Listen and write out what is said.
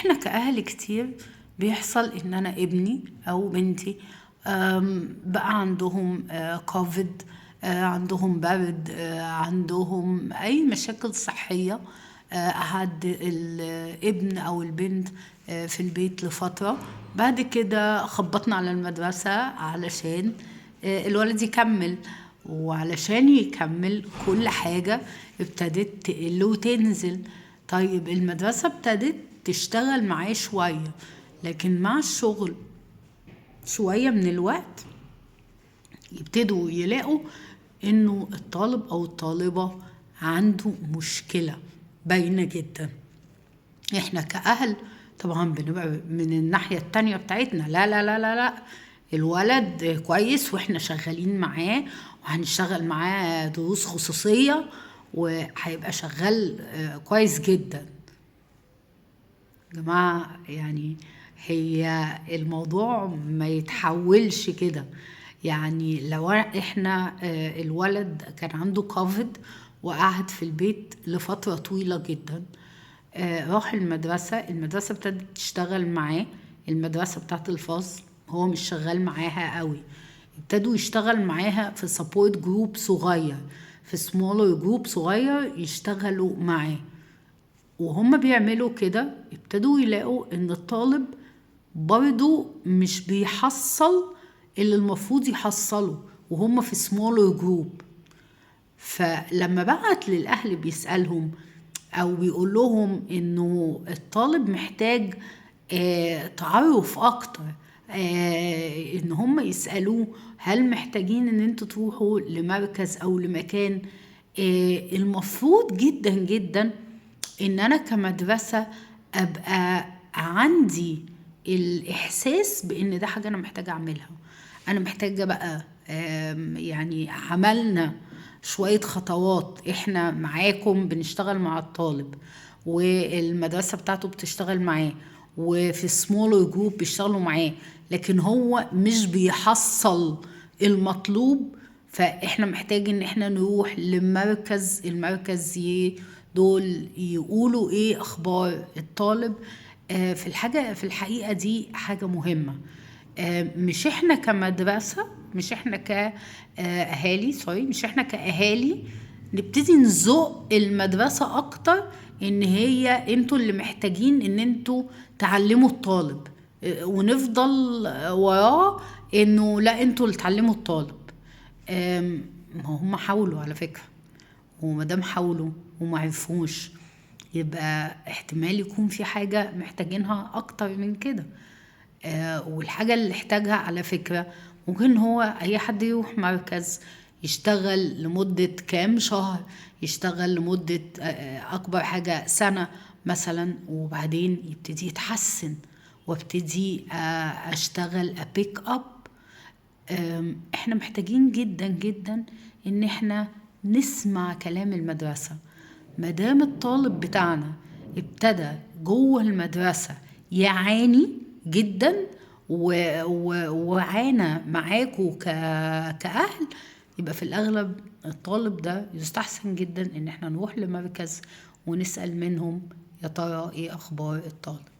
احنا كأهل كتير بيحصل ان انا ابني او بنتي بقى عندهم كوفيد، عندهم برد، عندهم اي مشاكل صحية، قعد الابن او البنت في البيت لفترة، بعد كده خبطنا على المدرسة علشان الولد يكمل، وعلشان يكمل كل حاجة ابتدت تقل وتنزل. طيب المدرسة ابتدت تشتغل معاه شوية، لكن مع الشغل شوية من الوقت يبتدوا يلاقوا انه الطالب او الطالبة عنده مشكلة باينة جدا. احنا كأهل طبعا بنبقى من الناحية التانية بتاعتنا لا لا لا لا لا، الولد كويس واحنا شغالين معاه وهنشتغل معاه دروس خصوصية وهيبقى شغال كويس جدا. جماعة يعني هي الموضوع ما يتحولش كده. يعني لو احنا الولد كان عنده كوفيد وقعد في البيت لفترة طويلة جدا، راح المدرسة، المدرسة ابتدت تشتغل معاه، المدرسة بتاعت الفصل هو مش شغال معاها قوي، ابتدوا يشتغل معاها في support group صغير، في smaller group صغير يشتغلوا معاه. وهم بيعملوا كده ابتدوا يلاقوا ان الطالب برضو مش بيحصل اللي المفروض يحصله وهم في smaller group. فلما بعت للأهل بيسألهم أو بيقول لهم إنه الطالب محتاج تعرف أكتر، إن هم يسألوه هل محتاجين إن انتوا تروحوا لمركز أو لمكان. المفروض جدا جدا إن أنا كمدرسة أبقى عندي الإحساس بإن ده حاجة أنا محتاجة أعملها. أنا محتاجة بقى يعني عملنا شوية خطوات، إحنا معاكم بنشتغل مع الطالب والمدرسة بتاعته بتشتغل معاه وفي smaller group بيشتغلوا معاه، لكن هو مش بيحصل المطلوب، فإحنا محتاج إن إحنا نروح لمركز، المركز دول يقولوا إيه أخبار الطالب. في الحقيقة دي حاجة مهمة. مش إحنا كمدرسة، مش إحنا كأهالي، سوري، مش إحنا كأهالي نبتدي نزق المدرسة أكتر إن هي أنتوا اللي محتاجين إن أنتوا تعلموا الطالب، ونفضل وراه إنه لا أنتوا اللي تعلموا الطالب. ما هم حاولوا على فكرة، ومادام حاولوا وما عرفوش يبقى احتمال يكون في حاجة محتاجينها أكتر من كده. والحاجة اللي احتاجها على فكرة ممكن هو أي حد يروح مركز يشتغل لمدة كام شهر، يشتغل لمدة أكبر حاجة سنة مثلا، وبعدين يبتدي يتحسن وابتدي أشتغل أبيك أب. احنا محتاجين جدا جدا إن احنا نسمع كلام المدرسة. مادام الطالب بتاعنا ابتدى جوه المدرسة يعاني جدا وعانى معاكو كأهل، يبقى في الأغلب الطالب ده يستحسن جدا إن احنا نروح لمركز ونسأل منهم يا ترى إيه أخبار الطالب.